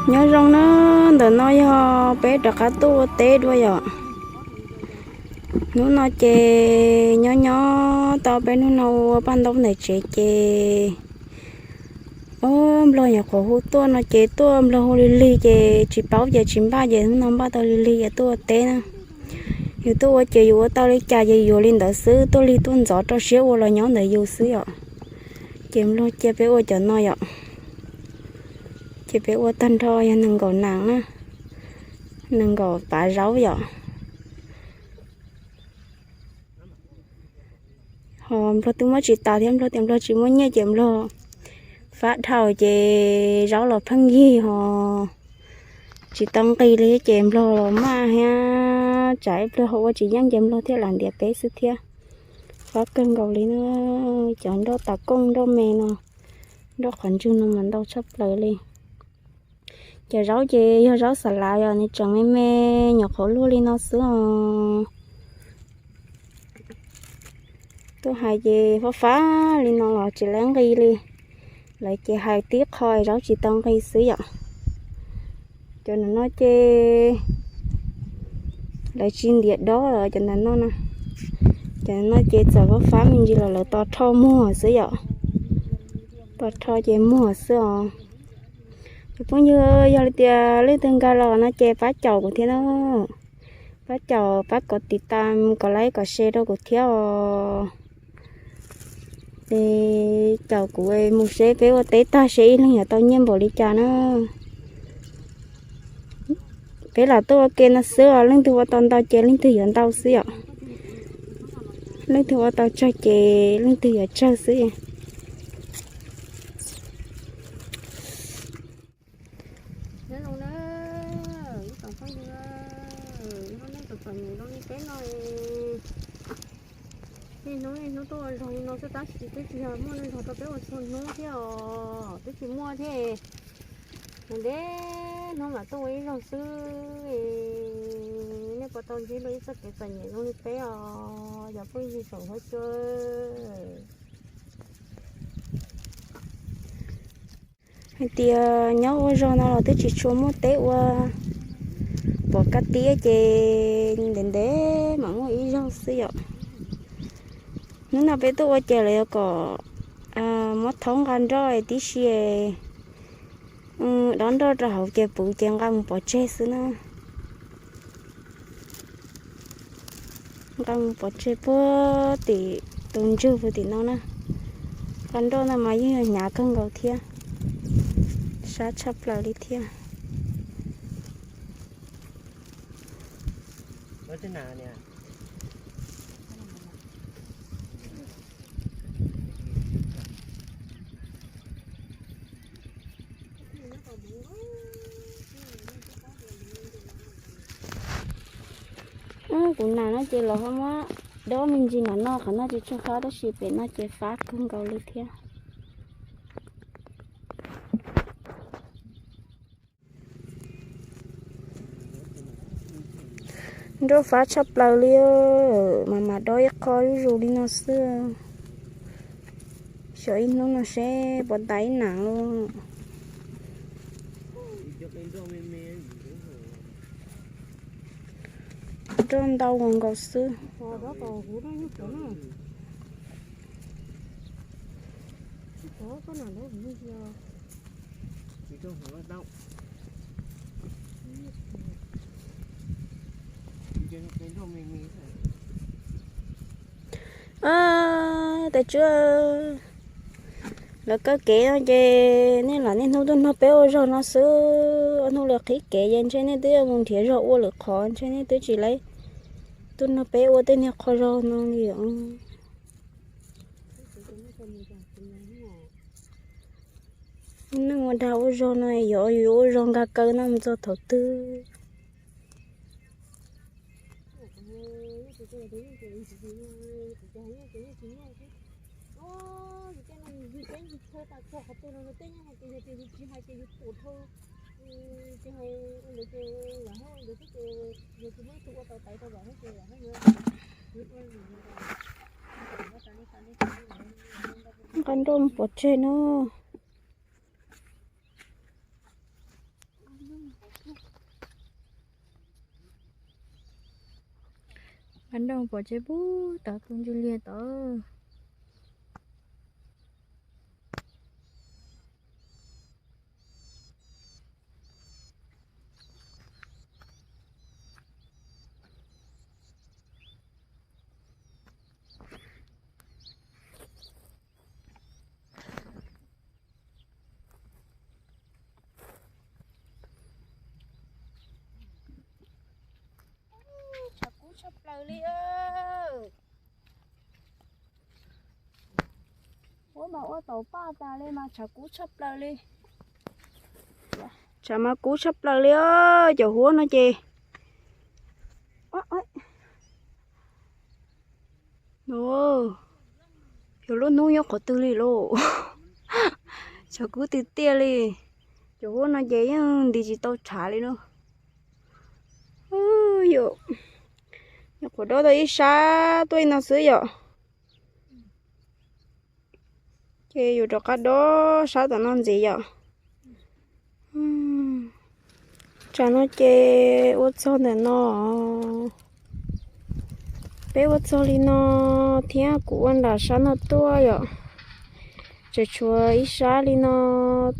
Nyob zoo na, ntawm no yog peb rov qab tuaj ua teb dua yom. Hnub no ces nyob nyob tau peb hnub no ua paj ntaub ntawm tsev ces, o, nplog nyuam qhuav hu tuaj no ces tuaj nplog hu lig lig ces tsis paub ces tsis npaj ces hnub no npaj tau lig lig ces tuaj ua teb na. Yus tuaj ua ces yus ua tau li cas ces yuav li ntawd xwb, tuaj lig tuaj ntxov rau siab ua los nyob ntawm yus xwb yom. Ces nplog cia peb ua cov no yom. Ces peb ua tag nrho yog nees nkaum nas na, nees nkaum pav zaub yom. Ho nplog twb muab tsis tas thiab, nplog tias nplog tsis muaj nyiaj ces nplog fab dhau ces zaub los pheej yig ho tsis tau nqis li ces nplog los maj thiab tsam ib pliag ho ua tsis yeej ces nplog thiaj lam ntiav peb xwb thiab. Fab kawg nkaus li na, cov nroj tas kooj nroj me no, nroj qhov ntswg no mas ntau tshaj plaws li. Cov zaub ces yog zaub xas lav yom, nws tseem me me nyuam qhuav luaj li no xwb os. Tuaj hais ces fab fab li no los tsis lawv nqis li. Lawv ces hais tib qho zaub tsis tau nqis xwb yom. Cov ntawm no ces lawv tsis ntiav dob los cov ntawm no na. Cov ntawm no ces txawm fab fab me ntsis los lawv tos rho muag xwb yom. Tos rho ces muag xwb os. Cov phooj ywg, yog li tias leej twg nkag los no ces pab caum kuv thiab na. Pab caum, pab kom tiv tas, kom like, kom share rau kuv thiab os. Es caum kuv mus seb peb ua teb tag seb ib leeg yuav tau nyiaj npaum li cas na. Peb lam tuaj ua ke no xwb os, leej twg ua tau ntau ces leej twg yuav ntau xwb yom. Leej twg ua tau tsawg ces leej twg yuav tsawg xwb. Nyob zoo na, ib tsoom phooj ywg, hnub no txom txom nyem zoo li peb no, niaj hnub niaj hnub tuaj ua zog li no xwb tab sis twb tsis yog muaj neeg zog rau peb ua txhua hnub thiab os, twb tsis muaj thiab. Ntev hnub mam tuaj ua ib zaug xwb. Nej puas tau ntsib dua ib txoj kev txom nyem zoo li peb os, cov phooj ywg tsoom huab cua? Hais tias nyob ua zog no los twb tsis tshua muaj teb ua, pom kaj tiab ces ntev ntev mam muaj ib zaug xwb yom. Hnub no peb tuaj ua ces lawv yuav kom muab thaub nqa nroj tib si, dob nroj rau hauv ces puv ces nqa mus pov tseg xwb na. Nqa mus pov tseg puag tim tus ntswg puag tim no na. Nqa nroj ntawd mas yeej yog hnyav kawg nkaus thiab, sab tshaj plaws li thiab. Kuv nas no ces los ho muab Dob me ntsis no, qhov no tsis tshua fab tab sis pem no ces fab kawg nkaus li thiab. Nroj fab tshaj plaws li, mas mam dob ib qho zuj zus li no xwb. Xyov ib hnub no seb puas tas ib nag lauj. Nroj ntau nkaus xwb. Tes tswb, lawv kaw kev no ces nej lam niaj hnub tuaj nrog peb ua zog no xwb. Hnub lawv qhib kev ces ntshe nej twb mus nrhiav zog ua lwm qhov, ntshe nej twb tsis laib tuaj nrog peb ua tej niag qho zog no li os. Neeg ua dag ua zog no yog yus ua zog nkag kaw no mus txog thaum twg. Nqa nroj pov tseg no. Nqa nroj pov tseg pub tod tu ntsis liag tod. Tshav kub tshaj plaws li. Ua mas ua tau paj tas li mas tshav kub tshaj plaws li. Tshav mas kub tshaj plaws li os, cov huab no ces. Yog lub hnub nyob qhov twg li lauj? Tshav kub tiag tiag li. Cov huab no ces yeej nti tsis tau tshav li no. Yog, nyuam qhuav dob tau ib sab tuaj li no xwb yom. Ces yuav rov qab dob sab tom no ntxiv yom. Tsam no ces ua txog ntawm no. Peb ua txog li no thiab kuv ua nram sab no tuaj yom. Tseem tshuav ib sab li no,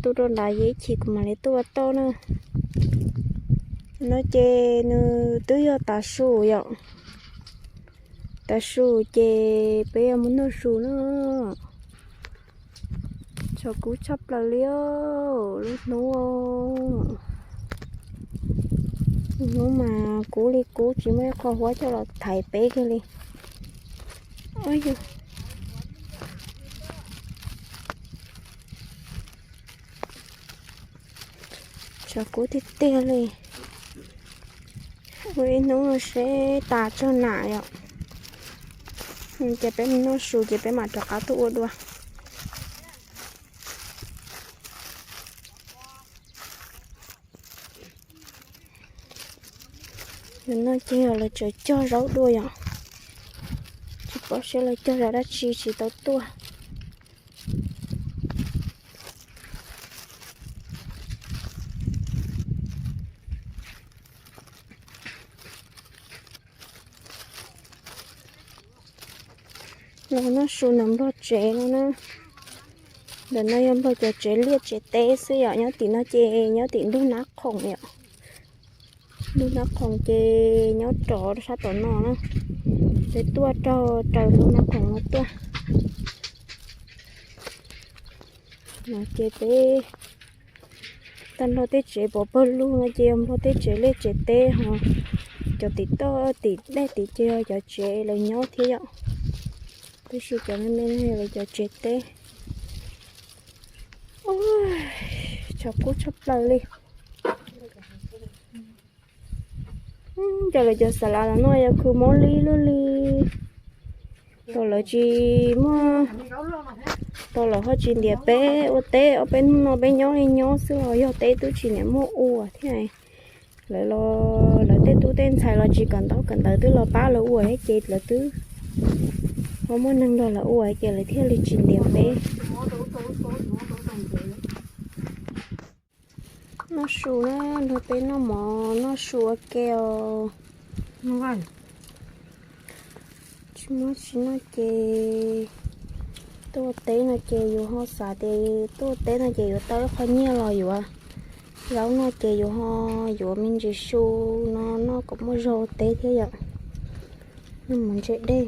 tu rau nram yim chim kuv mam li tuaj ua toj na. No ces nws twb yog tav su yom. Tav su ces peb yuav mus noj su na. Tshav kub tshaj plaws li lub hnub. Lub hnub mas kub li kub tsis muaj ib qho huab coj los thaiv peb kiag li. Tshav kub tiag tiag li. Ua ib hnub no seb tas tag nam yom. Ces peb mus noj su ces peb mam rov qab tuaj ua dua. Yog no ces yog lawv tseem cog zaub dua yom. Tsis paub seb lawv cog zam dab tsi tsis tau tuaj. Los noj su ntawm Nplog tsev no na. Ntawm no yog Nplog cov tsev liaj tsev teb xwb yom, nyob tim no ces nyob tim ntug Nab Khoom yom. Ntug Nab Khoom ces nyob rov sab tom no na. Peb tuaj raug raws ntug Nab Khoom no tuaj. No ces peb tag Nplog tej tsev pov pawg lug no ces yog Nplog tej tsev liaj tsev teb ho cov tim toj tim dej tim ces yog cov tsev lawv nyob thiab yom. Tab sis cov me me no yog lawv cov tsev teb. Tshav kub tshaj plaws li. Cov lawv cov xav lav los no yog khw mob li luaj li. Tau lawv tsis muaj, tau lawv ho tsis ntiav peb ua teb, ob peb hnub no peb nyob li nyob xwb los yog teb twb tsis niam muaj ua thiab. Lawv los, lawv tej tub tej ntxhais los tsis kawm ntaub kawm ntawv twb los pab lawv ua thiab ces lawv twb ho muaj neeg nrog lawv ua ces lawv thiaj li tsis ntiav peb. Noj su na, nrog peb noj mov noj su ua ke os. Tsis muaj tsis noj ces tuaj teb no ces yus ho xav tias tuaj teb no ces yuav tau ib qho nyiaj los yuav zaub noj ces yus ho yuav me ntsis su no noj kom muaj zog teb thiab yom. Noj mov ntse dej.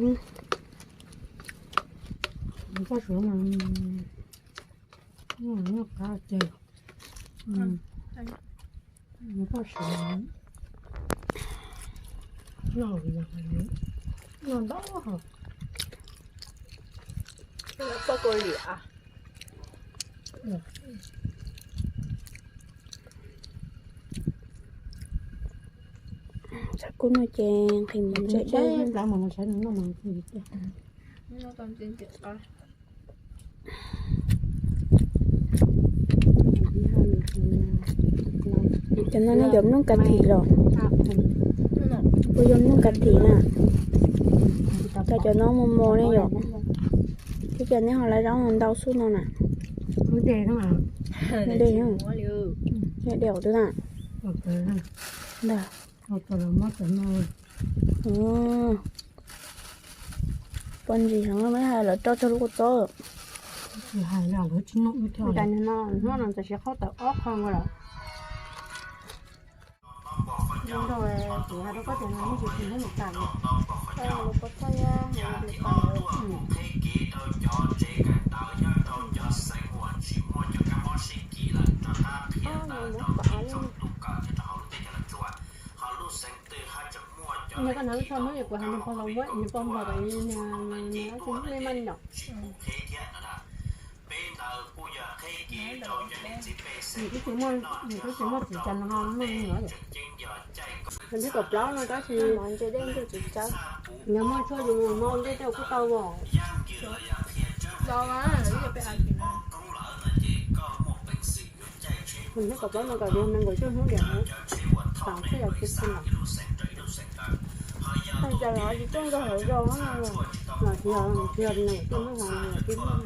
Tshav kub no ces nqhis mov ntse dej. Cov no nej cov mlooj kas thim los? Puas yog mlooj kas thim na? Cov cov no mos mos ne yom. Thiab cov nej ho lawv zaub ntau xwb no na. Dej, dej twb na. Ntag. Poj ntsis heev, lawv rau txog lub kua txob. Nws koj hnov lub tsho hnub yog kuv hais nws pog los muab nws pog npog kom nws nws tsis muaj me ma nyom. Nws twb tsis muaj, nws twb tsis muaj txiv cas nws ho muaj me nyuam yom. Nws twb kaum plaub no tab sis nws muaj tshuaj yus mus ua ntej tej kuj tau os. Nws twb kaum plaub no kom yog nees nkaum cuaj hnub diam, tam xwb yog tsis tsis lam. Tsis yog, tsis yog nees nkaum cuaj hnub ho yog tsis muaj.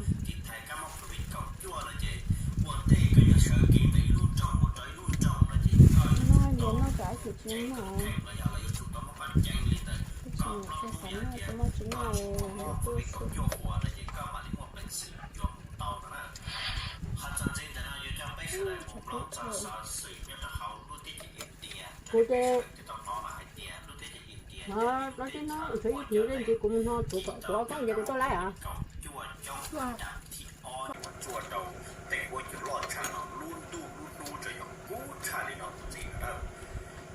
Noj, noj tsam ib chim tsis noj, ib chim tsis xav noj, tsis muaj tsis noj, kuj xwb. Kuv ces, no, no, no, tshuav ib pliag ntsis kuv mus no, kuv ob peb pliag kuv tuaj laij os.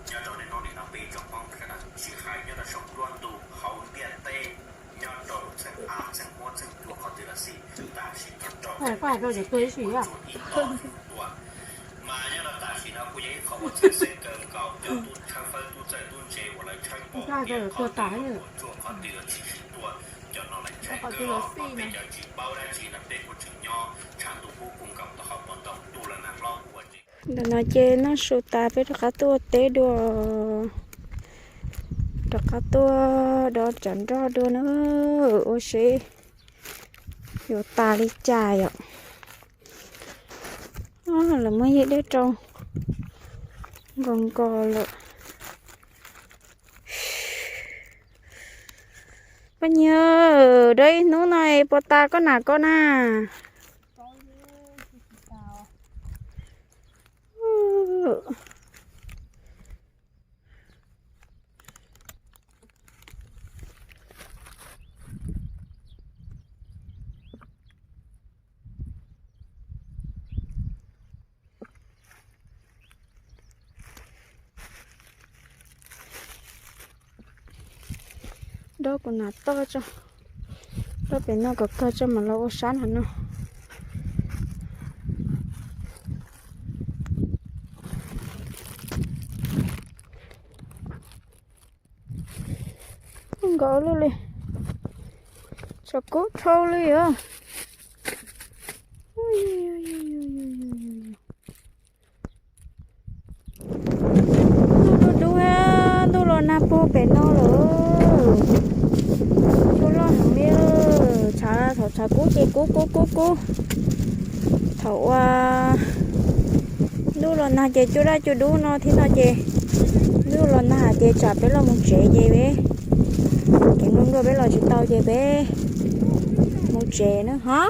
Nyob rau niaj hnub nim no peb tsoom Hmoob sawv daws tsis hais nyob rau saum nruab ntug hauv ntiaj teb, nyob rau txheej av txheej huab txheej cua qhov twg los xij, tam sim no rau ib sim ua ib tog tua. Mas nyob rau tam sim no kuj yog ib qho uas txheej xeeb kawg nkaus cov tub tshawb fawb tub txawj tub ntse uas lawv tshawb pom tias qhov twg yuav tua tsuaj qhov twg yuav tshwm sim tua, cov no lawv ntshai kawg los peb cov tsis paub dab tsi no peb kuj tseem nyob tshav ntuj kub kub nkaus tau hauv pob ntoo ntuj los nag hlob ua tsev. Ntawm no ces noj su tas peb rov qab tuaj ua teb dua, rov qab tuaj dov tsov nroj dua na, ua seb yuav tas li cas yom. Lawv muab yij dej rau nkaus nkaus lawm. Poj niam, dov ib hnub no puas tas koj nam koj na? Dob kuv nam toj tso, dob pem no kom kawg tso mam los ua sab nram no. Nkaus lub li. Tshav kub dhau li os. Ntuj dub dub, ntuj los nag puag pem no lawm. Cua loj heev li. Tshav, thaum tshav kub ces kub kub kub kub. Thaum uas ntuj los nag ces cua daj cua dub no thiab no ces ntuj los nag ces tsam peb los mus tsev ces peb, kev nruab nruab peb los tsis tau ces peb mus tsev na ho.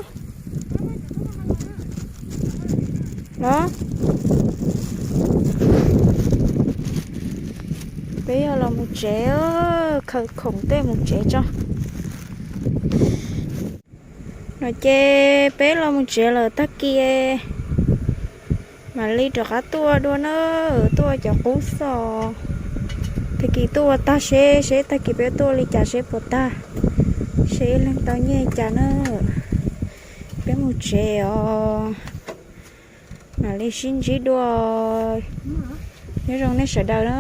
Los, peb yog los mus tsev, khaws khoom tej mus tsev tso. No ces peb los mus tsev lawm, tag kis mam li rov qab tuaj dua na, tuaj cov qub xos. Tag kis tuaj ua tag seb, seb tag kis peb tuaj li cas seb puas tag, seb ib leeg tau nyiaj cas na. Peb mus tsev os, mam li sib ntsib dua. Nyob zoo nej sawv daws na.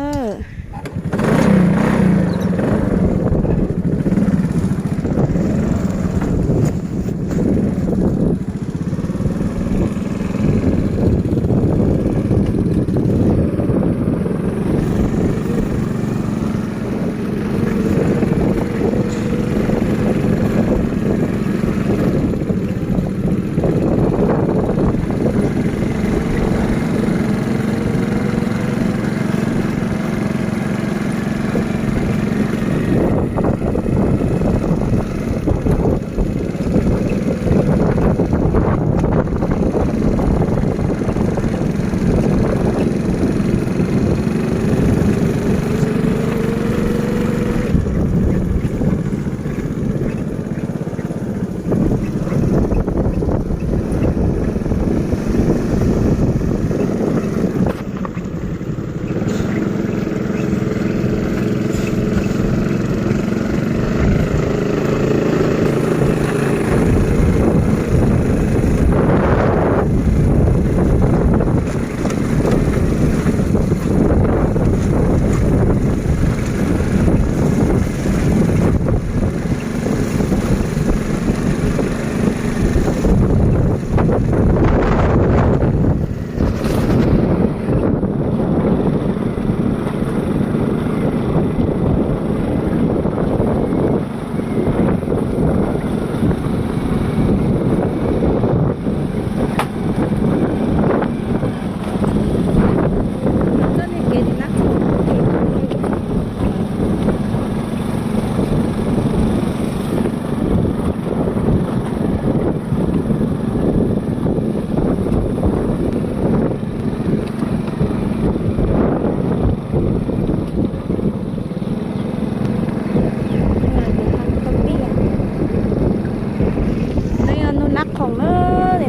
No yog nab khoom na,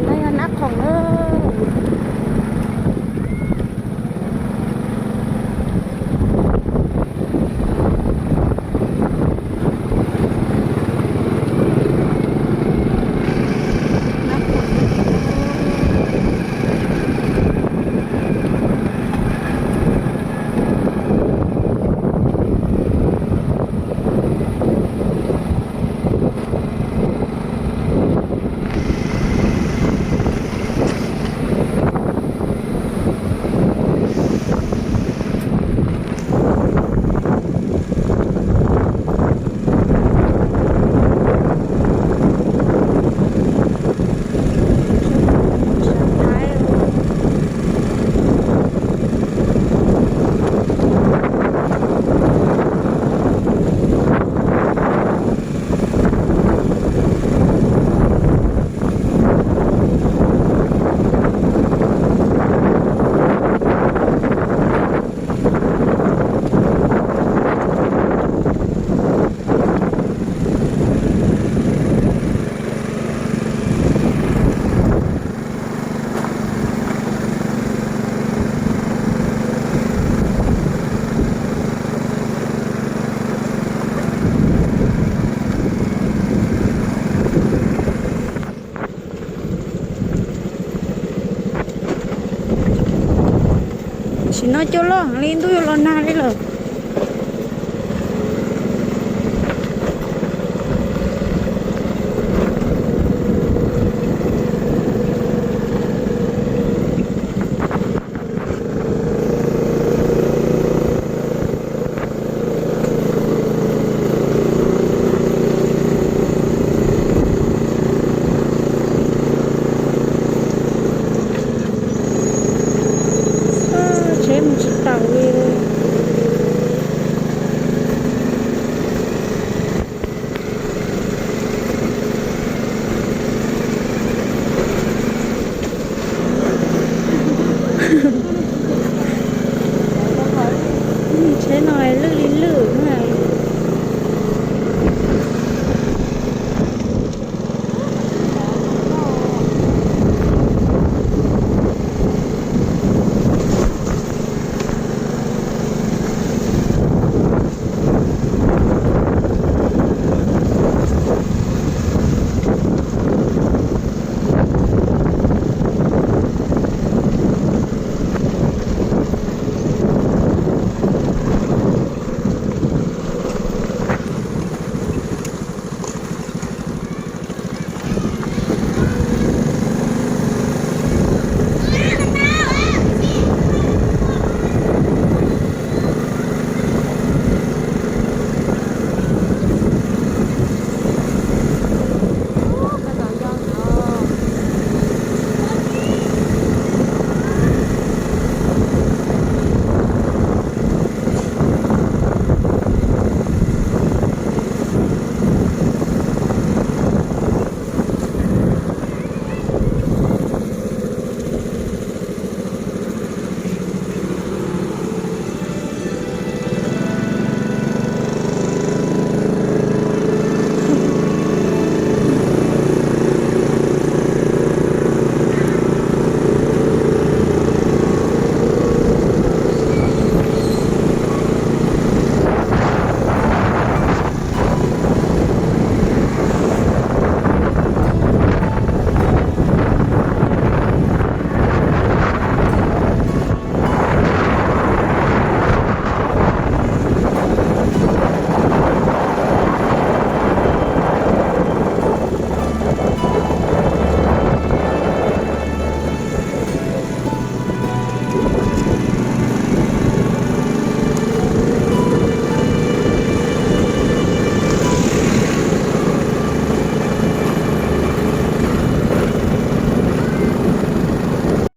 no yog nab khoom na. Tam sim no cua loj heev li, ntuj yuav los nag li lawm.